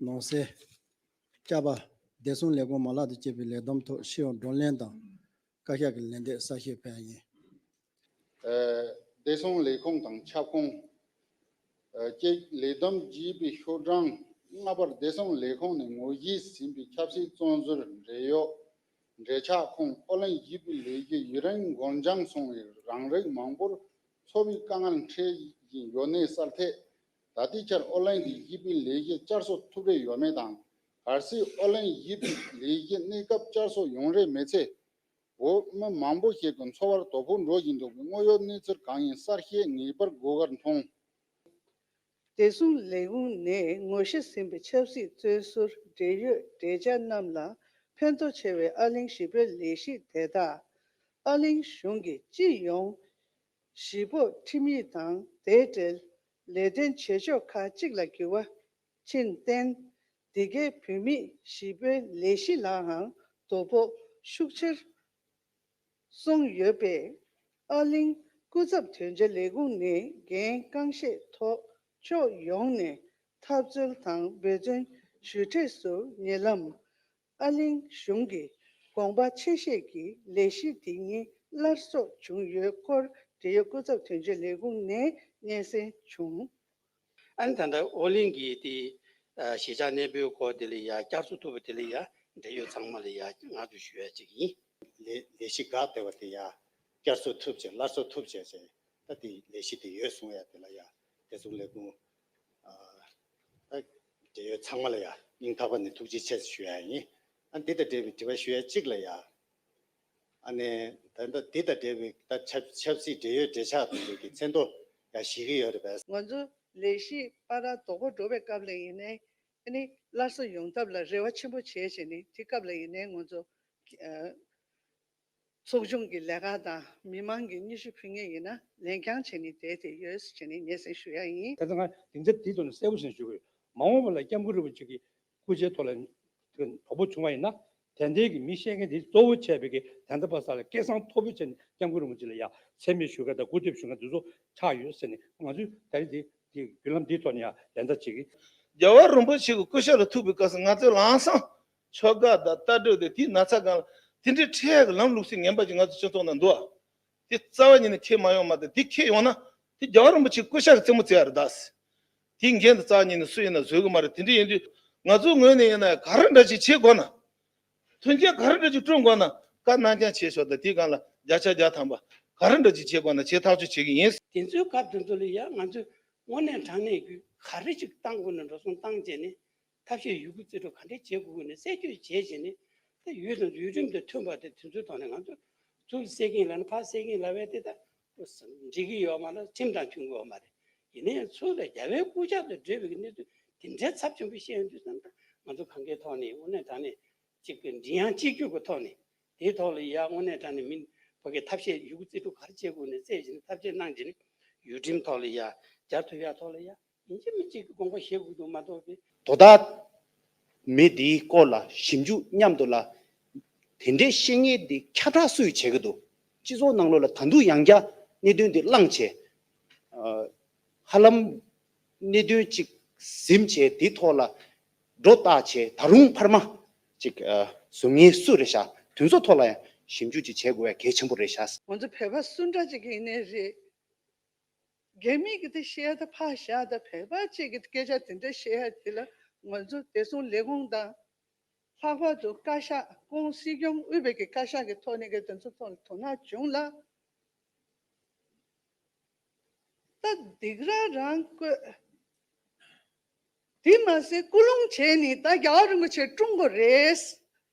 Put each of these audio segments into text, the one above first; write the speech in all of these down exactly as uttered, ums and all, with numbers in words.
ནང་སྲིད་བསྐྱར་པ་བདེ་སྲུང་ལས་ཁུངས་མ་ལག་དང་བཅས་པའི་ལས་བསྡོམས་ཐོག་ཤེས་ཡོན་བགྲོ་གླེང་དང་བཀའ་ཤག་གི་ལན་འདེབས་གསལ་བཤད་ཕེབས་ཡིན། ཨ། བདེ་སྲུང་ལས་ཁུངས་དང་ཁྱབ་ཁོངས། ཨ། གཅིག་ལས་བསྡོམས་བགྱིས་པའི་ཤོག་གྲངས། ལྔ་པར་བདེ་སྲུང་ལས་ཁུངས་ནས་ངོས་བཞེས་ཟིན་པའི་ཆབ་སྲིད་བཙོན་ཟུར། འབྲེལ་ཡོད་འབྲེལ་ཆགས་ཁོངས་ཨོ་གླིང་བཞི་པའི་ལས་གཞི་ཡུན་རིང་འགོར་འགྱངས་སོང་བའི་རང་རིགས་མང་པོར་འཚོ་བའི་དཀའ་ངལ་འཕྲད་བཞིན་ཡོད་གནས་གསལ་ཐད། ད་ལྟའི་ཆར་ཨོ་གླིང་གི་བཞི་པའི་ལས་གཞི་བསྐྱར་གསོ་ཐུབ་རེ་ཡོད་མེད་དང་། གལ་སྲིད་ཨོ་གླིང་བཞི་པའི་ལས་གཞི་གནས་སྐབས་བསྐྱར་གསོ་ཡོང་རེ་མེད་ཚེ། བོད་མི་མང་པོ་ཞིག་གི་འཚོ་བར་དོ་ཕོག་འགྲོ་བཞིན་འདུག་པའི་དངོས་ཡོད་གནས་ཚུལ་གང་ཡིན་གསལ་བཤད་ངེས་པར་དགོས་པར་མཐོང་། བདེ་སྲུང་ལས་ཁུངས་ནས་ངོས་བཞེས་ཟིན་པའི་ཆབ་སྲིད་བཙོན་ཟུར། འབྲེལ་ཡོད་འབྲེལ་ཆགས་རྣམས་ལ་ཕན་ཐོགས་ཆེ་བའི་ཨོ་གླིང་བཞི་པའི་ལས་གཞི་དེ་དག་ཨོ་གླིང་གཞུང་གི་སྤྱི་ཡོངས་གཞིས་སྤོབས་ཁྲིམས་ཡིག་དང་དེའི་འབྲེལ་ལས་དོན་བྱེད་ཕྱོགས་ཁག་ཅིག་ལ་འགྱུར་བ་ཕྱིན་བརྟེན། འདི་གའི་བོད་མིའི་གཞིས་སྤོའི་ལས་གཞི་ལའང་དོ་ཕོག་ཤུགས་ཆེར་སོང་ཡོད་པས། ཨོ་གླིང་སྐུ་ཚབ་དོན་གཅོད་ལས་ཁུངས་ནས་འགན་རྐང་བཞེས་ཐོག་ཕྱོགས་ཡོངས་ནས་འཐབ་རྩོད་དང་འབད་བརྩོན་ཞུ་འབྲས་སུ་ཉེ་ལམ་ཨོ་གླིང་གཞུང་གི་དགོངས་པ་ཆེ་བཞེས་ཀྱིས་ལས་གཞི་དེ་ཉིད་སླར་གསོ་བྱུང་ཡོད་སྐོར་འབྲེལ་ཡོད་སྐུ་ཚབ་དོན་གཅོད་ལས་ཁུངས་ནས་སྙན་སེང་བྱུང་། ཨ་ནི་ད་ལྟ་ཨོ་གླིང་གི་དེ་གཞིས་ཆགས་གནས་སྤོའི་སྐོར་དེ་ལ་ཡ་བསྐྱར་གསོ་ཐུབ་པ་དེ་ལ་ཡ་འབྲེལ་ཡོད་ཚང་མ་ལ་ཡ་བསྔགས་བརྗོད་ཞུ་ཡ་གཅིག་ཡིན། ལས་ལས་གཞི་འགག་བསྡད་པ་དེ་ཡ་བསྐྱར་གསོ་ཐུབ་ཆེད་སླར་གསོ་ཐུབ་ཆེད་ཟེར་ད་དེ་ལས་གཞི་དེ་ཡོད་གསུང་ཡ་དེ་ལ་ཡ་བདེ་སྲུང་ལས་ཁུངས་ཨ་ད་འབྲེལ་ཡོད་ཚང་མ་ལ་ཡ་སྙིང་ཐག་པ་ནས་ཐུགས་རྗེ་ཆེ་ཞུ་ཡ་ཡིན། ཨ་འདི་དང་འབྲེལ་བའི་དྲི་བ་ཞུ་ཡ་གཅིག་ལ་ཡ། ཨ་ནི་ད་ལྟ་འདི་དང་འབྲེལ་བའི་ད་ཆབ་ཆབ་སྲིད་འབྲེལ་ཡོད་འབྲེལ་ཆགས་དེ་ཚོ་གི་མཚན་ཐོ་ཡང་ཞིག་གི་ཡོད་རེད་པས། ང་ཚོ་ལས་གཞི་པར་ར་དོ་པོ་འགྲོ་བའི་སྐབས་ལ་ཡིན་ནའི་ཨ་ནི་སླར་གསོ་ཡོང་ཐབས་ལ་རེ་བ་ཆེན་པོ་བྱས་བྱས་ནས་དེ་སྐབས་ལ་ཡིན་ནའི་ང་ཚོ་ཨ་ཚོགས་ཆུང་གི་ལས་ཀ་དང་མི་མང་གི་སྙན་ཞུ་ཕུལ་མཁན་ཡིན་ན་ལན་རྐྱང་བྱས་ནས་བསྡད་དེ་ཡོད་ཟེར་བྱས་ནས་སྙན་སེང་ཞུ་ཡ་ཡིན། ད་ལྟ་ང་སྡིངས་ཆ་འདིའི་ཐོག་ནས་གསལ་པོ་ཞིག་ཞུ་དགོས། མ་འོངས་པ་ལ་སྐྱབས་མགོན་རིན་པོ་ཆེ་གི་སྐུ་ཕྱྭའི་ཐོག་ལ་དོ་ཕོག་བྱུང་བ་ཡིན་ན། དད་ལྡན་གྱི་མི་བཤད་མཁན་དེ་གཙོ་བོ་བྱས་པའི་གི་དད་ལྡན་པ་ཚོ་ལ་སྐད་གསང་མཐོ་པོ་བྱས་ནས་སྐྱབས་མགོན་རིན་པོ་ཆེ་ལ་ཡ་མཚན་སྨད་ཞུ་མཁན་དང་སྐུ་རྟེན་ཞུ་མཁན་དེ་ཚོ་ཆགས་ཡོད་ཟེར་ནས་ང་ཚོས་ད་རེས་དེ་དེ་བརྒྱུད་ལམ་འདིའི་ཐོག་ནས་ཡ་ལན་བརྡ་བྱེད་ཀྱི། རྒྱལ་བ་རིན་པོ་ཆེ་གི་སྐུ་ཕྱྭ་ལ་ཐུག་པའི་སྐབས་སུ་ང་ཚོས་ལམ་སང་ཆོ་ག་དང་ལྟ་གྲུབ་དེ་དེའི་ན་ཚ་སྒང་ལ་དེ་འདྲའི་འཕྲད་ཀྱི་ལམ་ལུགས་སྲོལ་ངན་པ་ཅིག་ང་ཚོ་སྤྱི་ཚོགས་ནང་འདུག་ཨ། དེ་རྩ་བ་ཉིད་ནས་ཁྱེར་མ་ཡོང་མ་གཏོགས་དེ་ཁྱེར་ཡོང་ན་དེ་རྒྱལ་བ་རིན་པོ་ཆེ་སྐུ་ཕྱྭ་གི་རྩེད་མོ་རྩེ་ཡ་རེད་ད། དེའི་འགན་དེ་རྩ་བ་ཉིད་ནས་སུ་ཡིན་ན་བཟོད་གི་མ་རེད། དེ་འདྲ་ཡིན་དུས་ང་ཚོའི་ངོས་ནས་ཡིན་ན་ག་རེ་འདྲ་ཅིག་བྱེད་དགོས་ན། མཐུན་རྐྱེན་ག་རེ་འདྲ་ཅིག་བསྐྲུན་དགོས་ན་བཀའ་གནང་རྐྱང་བྱེད་ཤོག་དང་དེའི་སྒང་ལ་བརྒྱ་ཆ་བརྒྱ་ཐམ་པ་ག་རེ་འདྲ་ཅིག་བྱེད་དགོས་ན་བྱེད་ཐག་གཅོད་བྱེད་ཀྱི་ཡིན། དེ་ཚོའི་སྐབས་དེ་ཚོ་ལ་ཡ་ང་ཚོས་དངོས་གནས་དྲང་གནས་ཀྱི་ག་རེ་ཅིག་བཏང་དགོས་ན་འགྲོ་སོང་བཏང་བྱས་ནས་ཐབས་ཤེས་ཡོད་རྒུ་རྩིས་སྤྲོད་ག་འདྲས་བྱེད་དགོས་ཀྱི་ན་གསལ་བརྗོད་བྱས་བྱས་ནས་ད་ཡུལ་དང་ཡུལ་ཁྲིམས་དང་མཐུན་པ་དེ་དེ་ཚོའི་ཐོག་ནས་ང་ཚོ་ཚུར་སེལ་གྱིན་ལབ་ན་ཕར་སེལ་གྱིན་ལབ་པས་དེ་ད་འགྲིག་གི་ཡོད་མ་རེད། ཁྲིམས་དང་མཐུན་གྱི་ཡོད་མ་རེད། ཡིན་ན་ཡང་ཚུར་ལ་རྒྱལ་བའི་སྐུ་ཕྱྭ་དང་འབྲེལ་བའི་གནས་ཚུལ་དེ་འདྲའི་ཚབས་ཆེན་པོ་བཤད་ཡོང་དུས་ཙམ་ད་ང་ཚོ་གང་གའི་ཐོག་ནས་དངོས་གནས་དྲང་གནས་གཅིག་གི་མགྲིན་དབྱངས་གཅིག་གྱུར་གྱི་ཐོག་ནས་དེའི་ཐོག་ལ་ཡ་དངོས་གནས་དྲང་གནས་མི་ཕ་གིའི་ཐབས་ཤེས་ཡོད་རྒུ་རྩིས་སྤྲོད་ག་རེ་བྱེད་དགོས་ནས་རྩད་བཞིན་ཐབས་ཤེས་གནང་བྱས་ནས་ཡུལ་ཁྲིམས་ཐོག་ལ་ཡ་སྦྱར་ཐུབ་ཡ་ཐོག་ལ་ཡ། ཡིན་གཅིག་མིན་གཅིག་གི་དགོངས་པ་བཞེས་དགོས་འདུག་མ་གཏོགས་པའི། དོ་བདག་མི་འདིའི་སྐོར་ལ་ཞིབ་འཇུག་མཉམ་དུ་ལ་དེ་འདྲའི་བཤད་མཁན་འདི་ཁྱབ་བསྒྲགས་སུས་བྱེད་ཀྱི་འདུག་སྤྱི་ཚོགས་ནང་ལོགས་ལ་ད་དུང་ཡང་བསྐྱར་གནད་དོན་འདི་བསླངས་བྱས། ཨ། ཧ་ལམ་གནད་དོན་ཅིག་ཟིན་བྱས་འདི་ཐོག་ལ་སྒྲོ་བཏགས་བྱས་ད་རུང་འཕར་མ་ཅིག་ཨ། བཟོ་མཁན་སུ་རེད་ཤག་དེ་ཚོ་ཐོག་ལ་ཡང་ཞིབ་འཇུག་ཅིག་བྱེད་དགོས་ཡ་གལ་ཆེན་པོ་རེད་ཤག་ང་ཚོ་བོད་པ་སུ་འདྲ་ཅིག་ཡིན་ནའི་རེད། རྒྱ་མི་གི་དེ་བཤད་ཡ་ད་ཕར་བཞག་ད་བོད་པ་གཅིག་གི་སྐད་ཆ་དེ་འདྲ་བཤད་ཡ་དེ་ལ་ང་ཚོ་བདེ་སྲུང་ལས་ཁུངས་དང་། ལྷག་པར་དུ་བཀའ་ཤག་ཁོང་སྲིད་སྐྱོང་དབུས་པའི་གི་བཀའ་ཤག་གི་ཐོག་ནས་གི་དེ་ཚོ་ཐོག་ལ་དོ་སྣང་བྱུང་ལ། ད་སྡིགས་ར་རང་བཀོད། དེ་མ་ཟད་སྐུལ་སློང་བྱས་ནས་ད་རྒྱལ་བ་རིན་པོ་ཆེ་བཀྲོངས་དགོས་རེད།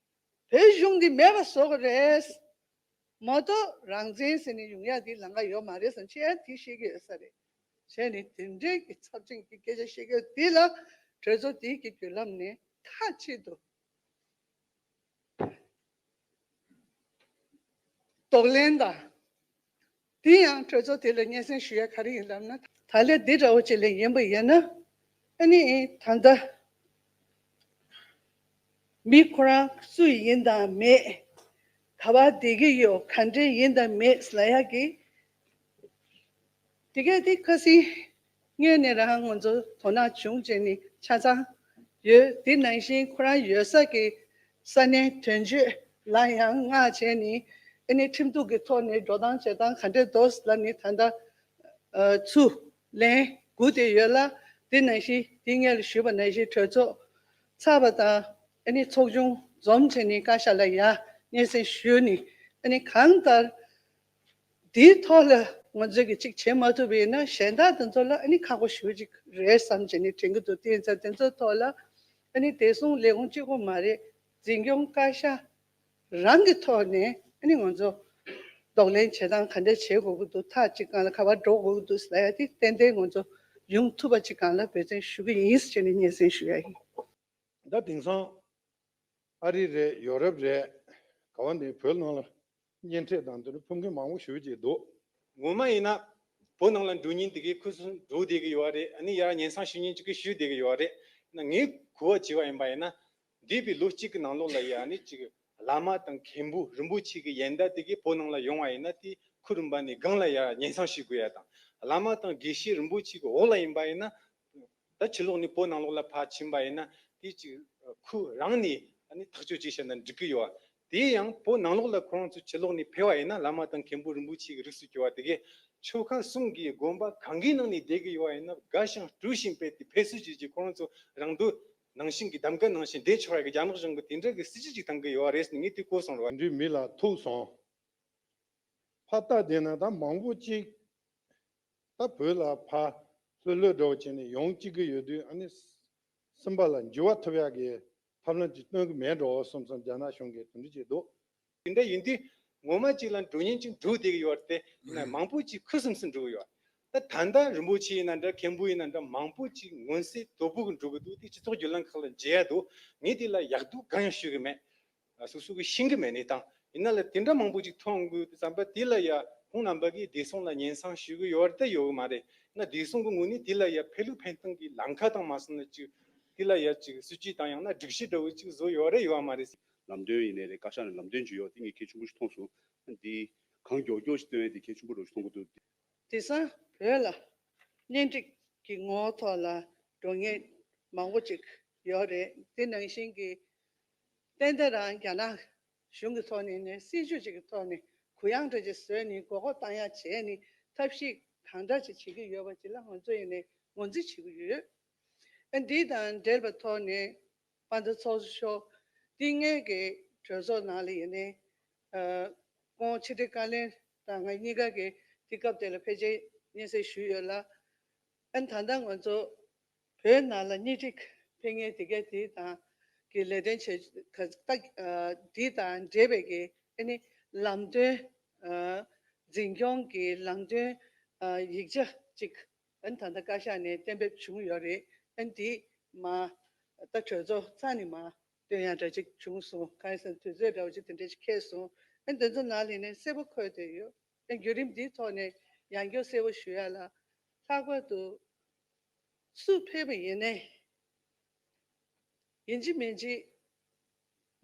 བོད་གཞུང་འདི་མེད་པ་བཟོ་དགོས་རེད། མ་གཏོགས་རང་བཙན་ཟེར་ནས་ཡོང་ཡ་འདི་ལམ་ཁ་ཡོད་མ་རེད་བསམ་བྱས་ཡ་དེ་བཤད་ཀྱི་ཡོད་ས་རེད། བྱས་ནས་དེ་འདྲའི་གི་ཚབས་ཆེན་གྱི་སྐད་ཆ་བཤད་ཀྱི་ཡོད་འདི་ལ་གྲོས་ཚོགས་འདི་གི་བརྒྱུད་ལམ་ནས་མཐའ་གཅིག་ཏུ་གདོང་ལེན་དང་། དེ་ཡང་གྲོས་ཚོགས་དེ་ལ་སྙན་སེང་ཞུ་ཡ་ག་རེ་ཡིན་ལབ་ན། ད་ལན་འདི་འདྲ་བོ་ཅིག་ལ་ཡིན་པ་ཡིན་ན། ཨ་ནི་ད་ལྟ་མི་ཁོ་རང་སུ་ཡིན་དང་མེད། ག་པར་བསྡད་ཀྱི་ཡོད་ག་འདྲས་ཡིན་དང་མེད་ལབ་ཡ་གི། དེ་གས་དེ་ཁ་སང་སྔོན་ནས་རང་ང་ཚོ་དོ་སྣང་བྱུང་བྱས་ནས་ཆ་ཚང་ ཡོད། དེ་ནང་བཞིན་ཁོ་རང་ཡོད་ས་གི་ས་གནས་དོན་གཅོད་ལ་ཡང་མངགས་བྱས་ནས་ཨ་ནི་ཁྲིམས་གཏུག་གི་ཐོག་ནས་འགྲོ་སྟངས་བྱེད་སྟངས་ག་འདྲས་འདུག་ལབ་ནས་ད་ལྟ་ཚུར་ལན་སྒུག་བསྡད་ཡོད་ལ། དེ་ནང་བཞིན་དེ་སྔོན་ལ་ཞུས་པ་ནང་བཞིན་གྲོས་ཚོགས་ཚར་བ་དང་ཨ་ནི་ཚོགས་ཆུང་འཛོམས་བྱས་ནས་བཀའ་ཤག་ལ་ཡང་སྙན་སེང་ཞུས་ནས་ཨ་ནི་གང་ལྟར། དེའི་ཐོག་ལ་ང་ཚོས་ཀྱི་གཅིག་བྱེད་མ་ཐུབ་པ་ཡིན་ན་གཞན་དག་དེ་ཚོ་ལ་ཨ་ནི་ཁག་པོ་ཞེ་པོ་ཅིག་རེད་བསམ་བྱས་ནས་དྲན་གྱི་འདུག་དེ་ཡིན་ཙང་དེ་ཚོའི་ཐོག་ལ་ཨ་ནི་བདེ་སྲུང་ལས་ཁུངས་གཅིག་པོ་མ་རེད། འཛིན་སྐྱོང་བཀའ་ཤག་རང་གི་ཐོག་ནས་ཨ་ནི་ང་ཚོ་གདོང་ལེན་བྱེད་སྟངས་ག་འདྲ་བྱེད་དགོས་ཀྱི་འདུག་ཐག་གཅིག་སྒང་ལ་ག་པར་འགྲོ་དགོས་ཀྱི་འདུག་ལབ་ཡ་དེ་ཏན་ཏན་ང་ཚོ་ཡོང་ཐུབ་པ་ཅིག་སྒང་ལ་འབད་བརྩོན་ཞུ་གི་ཡིན་ཟེར་ནས་སྙན་སེང་ཞུ་ཡ་ཡིན། ད་དེང་སང་ཨ་རི་རེད། ཡོ་རོབ་རེད། ག་བ་ནས་བོད་ནང་ལ་གཉེན་འཕྲད་དང་དེ་འདྲ་ཕེབས་མཁན་མང་པོ་ཞེ་པོ་ཅིག་འདུག་ངོ་མ་ཡིན་ན་བོད་ནང་ལ་འགྲོ་མཁན་དེ་གའི་ཁུ་སིམ་འགྲོ་བསྡད་ཀྱི་ཡོད་རེད། ཨ་ནི་ཡར་སྙན་སེང་ཞུ་མཁན་ཅིག་གིས་ཞུ་བསྡད་ཀྱི་ཡོད་རེད། ན་ངས་གོ་བ་བྱས་པ་ཡིན་པ་ཡིན་ན། འདས་པའི་ལོ་གཅིག་གི་ནང་ལོགས་ལ་ཡ་ཨ་ནི་ཅིག་བླ་མ་དང་མཁན་པོ་རིན་པོ་ཆེ་གི་ཡན་ད་དེ་གའི་བོད་ནང་ལ་ཡོང་བ་ཡིན་ན། དེ་ཁུ་རུམ་པ་ནས་སྒང་ལ་ཡ་སྙན་སེང་ཞུ་དགོས་ཡ་དང་། བླ་མ་དང་དགེ་བཤེས་རིན་པོ་ཆེ་གི་འོག་ལ་ཡིན་པ་ཡིན་ན། ད་ཕྱི་ལོགས་ནས་བོད་ནང་ལོགས་ལ་ཕར་ཕྱིན་པ་ཡིན་ན་དེ་ཅིག་ཁོ་རང་ནས་ཨ་ནི་ཐག་གཅོད་བྱས་བཤད་ན་འགྲིག་གི་ཡོད། དེ་ཡང་བོད་ནང་ལོགས་ལ་ཁོ་རང་ཚོ་ཕྱི་ལོགས་ནས་ཕེབས་པ་ཡིན་ན་བླ་མ་དང་མཁན་པོ་རིན་པོ་ཆེ་གི་རིགས་སུ་གྱུར་པ་དེ་གས་ཆོལ་ཁ་གསུམ་གྱི་དགོན་པ་གང་གི་ནང་ནས་བསྡད་ཀྱི་ཡོད་པ་ཡིན་ན་དགའ་ཞིང་སྤྲོ་ཞིང་དཔལ་དེ་ཕེབས་བསུ་བྱེད་ཀྱི་ཁོ་རང་ཚོ་རང་འདོད་ནང་བཞིན་གྱི་གདམ་ག་ནང་བཞིན་བསྡད་ཆོག་ཡ་གི་རྒྱ་ནག་གཞུང་གི་དེ་འདྲ་གི་སྲིད་ཇུས་ཅིག་བཏང་གི་ཡོད་རེད་ཟེར་ངས་དེ་གོ་སོང་ར། འདྲའི་མི་ལ་ཐུག་སོང་། ཕ་ལྟ་དེ་ན་ད་མང་པོ་ཅིག་ད་བོད་ལ་ཕ་ལྷོད་ལྷོད་འདྲ་བོ་བྱས་ནས་ཡོང་བཅུག་གི་ཡོད་དུས། ཨ་ནི་སེམས་པ་ལ་འགྱུར་བ་ཐེབས་ཡག་གི་ཐབས་ལམ་ཅིག་སྟོན་གི་མེད་འགྲོ་བསམ་བསམ་རྒྱ་ནག་གཞུང་གིས་དེ་འདྲ་བྱས་འདུག་དེ་འདྲ་ཡིན་དུས་ངོ་མ་ཅིག་ལ་འགྲོ་མཁན་ཅིག་འགྲོ་བསྡད་ཀྱི་ཡོད་རེད་དེ། ཡིན་ན་མང་པོ་ཅིག་ཁུ་སིམ་སིམ་འགྲོ་གི་ཡོད། ད་ད་ལྟ་རིན་པོ་ཆེ་ཡིན་ན་འདྲ། མཁན་པོ་ཡིན་ན་འདྲ། མང་པོ་ཅིག་མངོན་གསལ་དོད་པོ་གི་འགྲོ་གི་འདུག་དེ་སྤྱི་ཚོགས་བརྒྱུད་ལམ་ཁག་ལ་མཇལ་ཡ་འདུག་ངས་དེ་ལ་ཡག་སྡུག་གང་ཡང་ཞུ་གི་མེད། སོ་སོ་གི་ཤེས་ཀྱི་མེད་གནས་སྟངས་ཡིན་ན་ལ་དེ་འདྲ་མང་པོ་ཅིག་མཐོང་དགོས་དུས་ཙམ་པ་དེ་ལ་ཡ་ཁོང་རྣམ་པ་གིས་བདེ་སྲུང་ལ་སྙན་སེང་ཞུ་གི་ཡོད་རེད་ད་ཡོད་གི་མ་རེད། ན་བདེ་སྲུང་གི་ངོས་ནས་དེ་ལ་ཡ་ཕན་ལུགས་ཕན་སྟངས་ཀྱི་ལམ་ཁ་དང་མ་སོང་ན་ཅིག་དེ་ལ་ཡ་ཅིག་སྲིད་ཇུས་དང་ཡང་ན་སྒྲིག་གཞི་འདྲ་བོ་ཅིག་བཟོ་ཡོད་རེད་ཡོད་མ་རེད། ལམ་སྟོན་ཡིན་ནའི་རེད། བཀའ་ཤག་ནས་ལམ་སྟོན་བྱས་ཡོད་དེ་ངས་གལ་ཆེན་པོ་ཞིག་མཐོང་སོང་། འདི་གང་མགྱོགས་མགྱོགས་ཤིག་སྟོན་ཡ་དེ་གལ་ཆེན་པོ་འདྲ་ཞིག་མཐོང་གི་འདུག་དེང་སང་བོད་ལ་གཉེན་སྒྲིག་གི་ངོ་བོ་ཐོག་ལ་འགྲོ་མཁན་མང་པོ་ཅིག་ཡོད་རེད། དེ་ནང་བཞིན་གྱི་ཏན་ཏན་རང་རྒྱ་ནག་གཞུང་གི་ཐོག་ནས་ནས་སྲིད་ཇུས་ཅིག་གི་ཐོག་ནས་གུ་ཡངས་འདྲ་ཅིག་བཟོས་ནས་མགོ་སྐོར་བཏང་ཡ་བྱས་ནས་ཐབས་ཤེས་གང་འདྲ་ཅིག་བྱེད་ཀྱི་ཡོད་པ་ཅིག་ལ་ང་ཚོ་ཡིན་ནས་ངོས་འཛིན་བྱེད་ཀྱི་ཡོད། ཨ་འདི་དང་འབྲེལ་བའི་ཐོག་ནས་དཔལ་ལྡན་ཚོགས་གཙོ་མཆོག་དེ་སྔའི་གི་གྲོས་ཚོགས་ནང་ལ་ཡིན་ནའི་ཨ་སྐུ་ངོ་ཕྱི་དྲིལ་བཀའ་བློན་དང་ང་གཉིས་ཀ་གི་དེ་སྐབས་དེ་ལ་ཕལ་ཆེར་སྙན་སེང་ཞུས་ཡོད་ལ། ཨ་ནི་ད་ལྟ་ང་ཚོ་བོད་ནང་ལ་གཉེན་སྒྲིག་ཕེབས་མཁན་དེ་གས་དེ་དང་གི་ལས་དོན་བྱེད་ག་ད་ཨ་དེ་དང་འབྲེལ་བའི་གི་ཨ་ནི་ལམ་སྟོན་ཨ་འཛིན་སྐྱོང་གི་ལམ་སྟོན་ཨ་ཡིག་ཆ་གཅིག་ཨ་ནི་ད་ལྟ་བཀའ་ཤག་ནས་གཏན་འབེབས་བྱུང་ཡོད་རེད། ཨ་ནི་དེ་མ་ད་གྲོས་ཚོགས་ཚར་ནས་མ་སྟོན་ཡ་འདྲ་ཅིག་བྱུང་སོང་། གང་ཡིན་ཟེར་ན་དུས་ཚོད་འདྲ་བོ་ཅིག་དེ་འདྲ་ཅིག་འཁེལ་སོང་། ཨ་ནི་དེ་ཚོ་ནང་ལ་ནས་གསལ་པོ་འཁོད་བསྡད་ཡོད། ཨ་ནི་བརྒྱུད་རིམ་འདིའི་ཐོག་ནས་ཡང་བསྐྱར་གསལ་པོ་ཞུ་ཡ་ལ། ལྷག་པར་དུ་སུ་ཕེབས་པ་ཡིན་ནའི་ཡིན་གཅིག་མིན་གཅིག་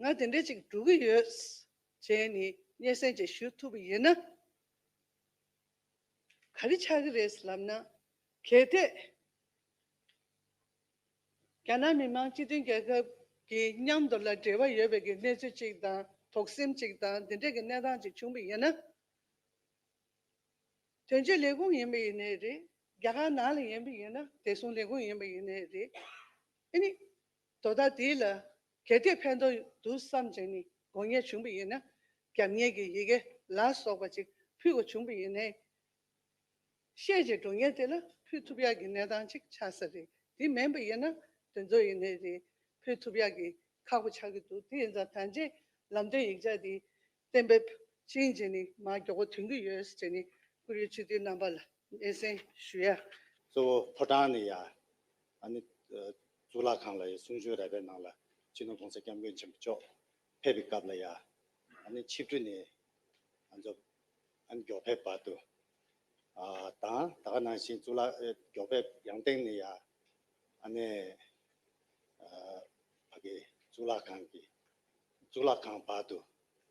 ང་དེ་འདྲ་ཅིག་འགྲོ་གི་ཡོད་ཅེས་ནས་སྙན་སེང་ཅིག་ཞུ་ཐུབ་པ་ཡིན་ན། ག་རེ་ཆགས་ཀྱི་རེད་ལབ་ན། གལ་ཏེ་རྒྱ་ནག་མི་དམངས་སྤྱི་མཐུན་རྒྱལ་ཁབ་ཀྱི་མཉམ་དུ་ལ་འབྲེལ་བ་ཡོད་པའི་གི་གནས་ཚུལ་ཅིག་དང་དོགས་ཟོན་ཅིག་དང་འདི་འདྲའི་གི་གནས་སྟངས་ཅིག་བྱུང་བ་ཡིན་ན། དོན་གཅོད་ལས་ཁུངས་ཡིན་པ་ཡིན་ནའི་རེད། རྒྱ་གར་ནང་ལ་ཡིན་པ་ཡིན་ན་བདེ་སྲུང་ལས་ཁུངས་ཡིན་པ་ཡིན་ནའི་རེད། ཨ་ནི་དོ་བདག་དེ་ལ་གལ་ཏེ་ཕན་ཐོགས་འདུག་བསམ་བྱས་ནས་དགོངས་ཡངས་བྱུང་བ་ཡིན་ན། རྒྱབ་གཉེར་གྱི་ཡི་གེ་ལ་སོགས་པ་ཅིག་ཕུལ་དགོས་བྱུང་བ་ཡིན་ནའི། བཤད་བྱས་འགྲོ་མཁན་དེ་ལ་ཕུལ་ཐུབ་ཡག་གི་གནས་སྟངས་ཅིག་ཆགས་ས་རེད། དེ་མིན་པ་ཡིན་ན་དེ་ཚོ་ཡིན་ནའི་རེད། ཕུལ་ཐུབ་ཡག་གི་ཁག་པོ་ཆགས་ཀྱི་འདུག་དེ་ཡིན་ཙང་ད་ཆ་ལམ་སྟོན་ཡིག་ཆ་དེ་གཏན་འབེབས་ཕྱིན་བྱས་ནས་མར་མགྱོགས་པོ་ཐོན་གྱི་ཡོད་ཟེར་ནས་བཀུར་འོས་སྤྱི་འཐུས་རྣམ་པ་ལ་སྙན་སེང་ཞུ་ཡ། གཙོ་བོ་ཕོ་བྲང་ནས་ཡ་ཨ་ནི་གཙུག་ལག་ཁང་ལ་ཡ་གསུང་ཆོས་ར་བའི་ནང་ལ་སྤྱི་ནོར་༸གོང་ས་༸སྐྱབས་མགོན་ཆེན་པོ་མཆོག་ཕེབས་པའི་སྐབས་ལ་ཡ་ཨ་ནི་ཆིབས་བསྒྱུར་ནས་ང་ཚོ་ཨ་ནི་མགྱོགས་ཕེབས་བར་དུ། ཨ་དང་ད་ག་ནང་བཞིན་གཙུག་ལག་ཨེ་མགྱོགས་པའི་ཡང་སྟེང་ནས་ཡ་ཨ་ནི་ཨ་ཕ་གི་གཙུག་ལག་ཁང་གི་གཙུག་ལག་ཁང་བར་དུ་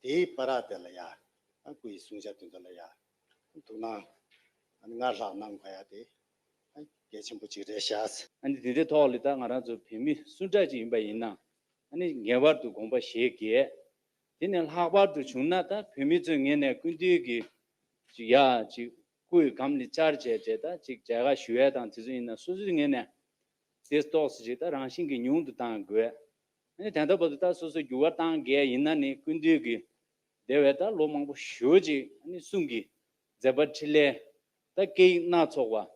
དེའི་བར་དེ་ལ་ཡ་ཨ་སྐུ་ཡི་གསུང་བཤད་དོན་དག་ལ་ཡ་ཐུགས་སྣང་ཨ་ནི་སྔར་ལྷག་གནང་དགོས་ཡ་དེ་ཨ་ གལ་ཆེན་པོ་ཅིག་རེད་ཤག་ཨ་ནི་དེ་འདྲའི་ཐོག་ལ་ད་ང་རང་ཚོ་བོད་མི་སུ་འདྲ་ཅིག་ཡིན་པ་ཡིན་ན། ཨ་ནི་ངེས་པར་དུ་དགོངས་པ་བཞེས་དགོས། དེ་ནས་ལྷག་པར་དུ་བྱུང་ན་ད་བོད་མི་ཚོའི་ངོས་ནས་སྐུ་མདུན་གྱི་ཅིག་ཡ་ཅིག་སྐུ་ཡི་སྒམ་ལ་བཅར་བྱས་བྱས་ད་ཅིག་མཇལ་ཁ་ཞུ་ཡས་དང་དེ་ཚོ་ཡིན་ན་སོ་སོའི་ངོས་ནས་དེ་ཏོག་ཙམ་ཅིག་ད་རང་བཞིན་གྱི་ཉུང་དུ་བཏང་དགོས། ཨ་ནི་ད་ལྟ་བར་དུ་ད་སོ་སོ་འགྱུར་བ་བཏང་གས་ཡིན་ན་ནི་སྐུ་མདུན་གྱི་དེ་བས་ད་ལོ་མང་པོ་ཞེ་ཅིག་ཨ་ནི་གསུང་གི་མཛད་པ་འཕྲིན་ལས་ད་སྐད་ཡིག་སྣ་ཚོགས་པ།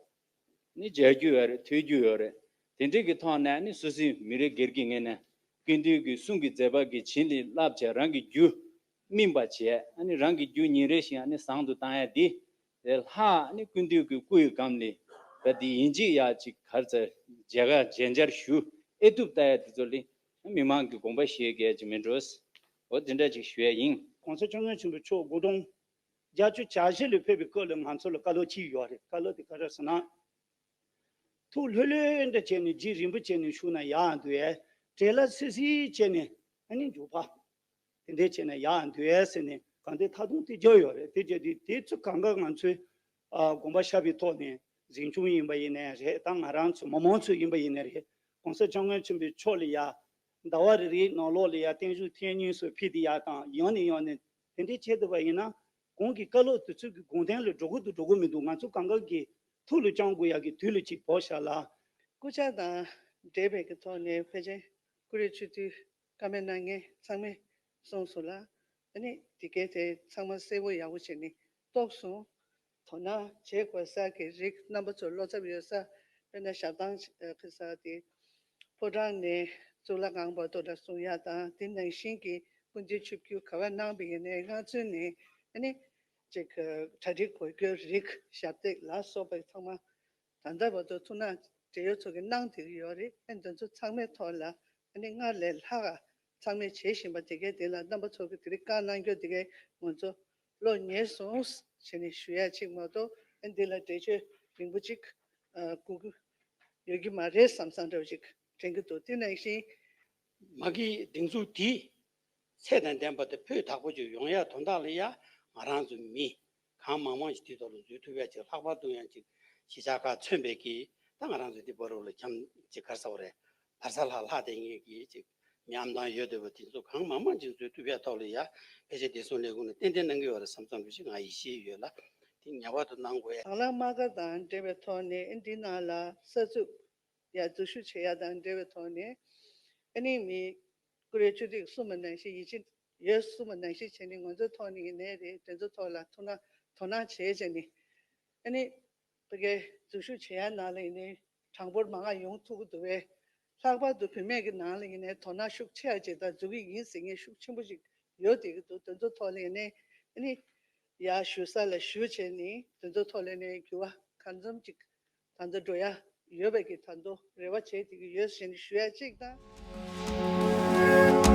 ནི་མཇལ་རྒྱུ་ཡོད་རེད། ཐོས་རྒྱུ་ཡོད་རེད། དེ་འདྲའི་གི་ཐོག་ནས་ནི་སོ་སོའི་མི་རེ་སྒེར་གྱི་ངོས་ནས་སྐུ་མདུན་གྱི་གསུང་གི་མཛད་པ་གི་བྱིན་ལ་བརླབས་བྱས་རང་གི་རྒྱུད་སྨིན་པ་བྱས། ཨ་ནི་རང་གི་རྒྱུད་ཉིན་རེ་བཞིན་ཨ་ནི་བཟང་དུ་བཏང་ཡ་འདི་ལས་ལྷག་ཨ་ནི་སྐུ་མདུན་གྱི་སྐུ་ཡི་སྒམ་ལ་ད་འདི་ཡིན་གཅིག་ཡ་གཅིག་ག་རེ་ཟེར་མཇལ་ཁ་མཇལ་མཇལ་ཞུ་ཨེ་ཐུབ་ལྟ་ཡ་དེ་ཚོ་ལ་མི་མང་གི་དགོངས་པ་བཞེས་གལ་ཅིག་མིན་འགྲོ། འོ་དེ་འདྲ་ཅིག་ཞུ་ཡ་ཡིན། གོང་ས་སྐྱབས་མགོན་ཆེན་པོ་མཆོག་དགུང་སྟོང་བརྒྱད་ཅུ་གྱ་བཞི་ལ་ཕེབས་པའི་སྐབས་ལ་ང་ཚོ་ལ་བཀའ་སློབ་ཅིག་ཡོད་རེད། བཀའ་སློབ་དེ་ག་རེ་ཟེར་ན། ཐུགས་ལྷོད་ལྷོད་འདྲ་བྱས་ནས་རྗེས་རིང་པོ་བྱས་ནས་བཞུགས་ན་ཡག་འདུག་ཨེ། བྲེལ་བ་སི་སི་བྱས་ནས་ཨ་ནི་མཇུག་པ་དེ་འདྲས་བྱས་ན་ཡག་འདུག་ཨེ་ཟེར་ནས་གང་ལྟར་ཐག་རིང་དེ་རྒྱབ་ཡོད་རེད། དེ་རྒྱབ་དུས་དེ་ཚོ་གང་ག་ང་ཚོའི་ཨ་དགོངས་པ་བཞེས་པའི་ཐོག་ནས་གཟིམ་ཆུང་ཡིན་པ་ཡིན་ནའི་རེད། ད་ང་རང་ཚོ་མི་མང་ཚོ་ཡིན་པ་ཡིན་ནའི་རེད། གོང་ས་སྐྱབས་མགོན་ཆེན་པོའི་མཆོག་ལ་ཡ་ཟླ་བ་རེ་རེའི་ནང་ལོགས་ལ་ཡ་བརྟན་བཞུགས་ཐེངས་གཉིས་སུ་ཕུལ་དེ་ཡ་དང་ཡང་ནས་ཡང་ནས་དེ་འདྲས་བྱས་བསྡད་པ་ཡིན་ན། གོང་གི་བཀའ་སློབ་དེ་ཚོ་གི་དགོངས་དོན་ལ་འགྲོ་གི་འདུག་འགྲོ་གི་མི་འདུག་ང་ཚོ་གང་ག་གི་ཐུགས་ལ་བཅངས་དགོས་ཡག་གི་དུས་ལ་ཅིག་བབས་ཤག་ལ། སྐུ་ཕྱྭ་དང་འབྲེལ་བའི་གི་ཐོག་ནས་ཕལ་ཆེར་ཀུ་རེ་ཆུ་ཐིགས་བཀའ་མོལ་གནང་མཁན་ཚང་མས་གསུངས་སོང་ལ། ཨ་ནི་དེ་གའི་དེ་ཚང་མ་གསལ་པོ་ཡག་པོ་བྱས་ནས་རྟོགས་སོང་། དོ་སྣང་བྱེད་དགོས་ས་གི་རིགས་རྣམ་པ་ཚོ་བློ་འཚབ་ཡོད་ས། དཔེར་ན་ཞབས་ཐང་ཁ་ས་དེ་ཕོ་བྲང་ནས་གཙུག་ལག་ཁང་བར་དུ་ལ་གསུང་ཡག་དང་དེ་ནང་བཞིན་གྱི་སྐུ་མདུན་ཆིབས་བསྒྱུར་ག་པར་གནང་བའི་ཡིན་ནའི་སྔ་ཚུན་ནས་ཨ་ནི་ཅིག་གྲ་སྒྲིག་དགོས་རྒྱུ་རིགས་ཞབས་སྟེགས་ལ་སོགས་པ་ཚང་མ་ད་ལྟ་བར་དུ་ཐུགས་སྣང་འབྲེལ་ཡོད་ཚོ་གིས་གནང་བསྡད་ཀྱི་ཡོད་རེད། ཨ་ནི་འདི་ཚོ་ཚང་མའི་ཐོག་ལ་ཨ་ནི་སྔར་ལས་ལྷག་ག་ཚང་མས་བྱེད་བཞིན་པ་དེ་གའི་དེ་ལ་རྣམ་པ་ཚོ་གིས་དེ་རིང་བཀའ་གནང་རྒྱུ་དེ་གའི་ང་ཚོ་བློ་ངེས་སོང་བྱས་ནས་ཞུ་ཡ་གཅིག་མ་གཏོགས་ཨ་ནི་འདི་ལ་འགྲེལ་བརྗོད་རིང་པོ་གཅིག་ཨ་དགོས་ཀྱི་ཡོད་ཀྱི་མ་རེད་བསམ་བསམ་འདྲ་བོ་ཅིག་དྲན་གྱི་འདུག་དེ་ནང་བཞིན་མ་གི་སྒྲིག་འཛུགས་དེ་ཚད་དང་ལྡན་པ་དང་སྤུས་དག་པོ་ཅིག་ཡོང་ཡ་དོན་དག་ལ་ཡ་ང་རང་ཚོ་མི་གང་མང་མང་ཞིག་དེའི་ཐོག་ལ་འཛུལ་ཐུབ་ཡ་ཅིག་ལྷག་པར་དུ་ཡང་ཅིག་གཞིས་ཆགས་ཁག་མཚོན་པའི་གི་ད་ང་རང་ཚོ་འདི་བར་རུ་ལ་འཁྱམ་ཅིག་ག་རེ་ཟེར་དགོས་རེད། བར་ས་ལྷག་ལྷག་བསྡད་མཁན་གྱི་ཅིག་མི་ཨམ་ཐང་ཡོད་བསྡད་པ་དེ་ཚོ་གང་མང་མང་ཅིག་འཛུལ་ཐུབ་ཡ་ཐོག་ལ་ཡ་ཕལ་ཆེར་བདེ་སྲུང་ལས་ཁུངས་ནས་ཏན་ཏན་གནང་གི་ཡོད་རེད་བསམ་བསམ་འདྲ་ཞིག་ང་ཡིད་ཆེས་ཡོད་ལ། དེ་ངེས་པར་དུ་གནང་དགོས་ཡ། དང་བླངས་དམག་སྒར་དང་འབྲེལ་བའི་ཐོག་ནས་ཨ་འདི་ནང་ལ་གསར་འཛུགས་ཡ་འཛུལ་ཞུགས་བྱེད་ཡ་དང་འབྲེལ་བའི་ཐོག་ནས་ཨ་ནི་མི་ཀུ་རེ་བཅུ་དྲུག་གསུངས་པ་ནང་བཞིན་ཡིད་ཆེས་ཡོད་གསུངས་པ་ནང་བཞིན་བྱས་ནས་ང་ཚོའི་ཐོག་ནས་ཡིན་ནའི་རེད། དེ་ཚོའི་ཐོག་ལ་ཐུགས་སྣང་དོ་སྣང་བྱས་བྱས་ནས་ཨ་ནི་ཕ་གིའི་འཛུལ་ཞུགས་བྱེད་ཡ་ནང་ལ་ཡིན་ནའི་གྲངས་འབོར་མང་ང་ཡོང་ཐུབ་ཀྱི་འདུག་བས། ལྷག་པར་དུ་བུད་མེད་ཀྱི་ནང་ལ་ཡིན་ནའི་དོ་སྣང་ཤུགས་ཆེ་བ་ཅིག་དང་འཛུལ་གྱི་ཡིན་ཟེར་མཁན་ཤུགས་ཆེན་པོ་ཞིག་ཡོད་བསྡད་ཀྱི་འདུག་དེ་ཚོའི་ཐོག་ལ་ཡིན་ནའི་ཨ་ནི་ཡར་ཞུ་ས་ལ་ཞུ་བྱས་ནས་དེ་ཚོའི་ཐོག་ལ་ནས་འགྱུར་བ་གང་འཚམ་ཅིག་ད་ལྟ་འགྲོ་ཡ་ཡོད་པའི་གི་ད་ལྟ་རེ་བ་བྱས་བསྡད་ཀྱི་ཡོད་ཟེར་ནས་ཞུ་ཡ་གཅིག་དང་།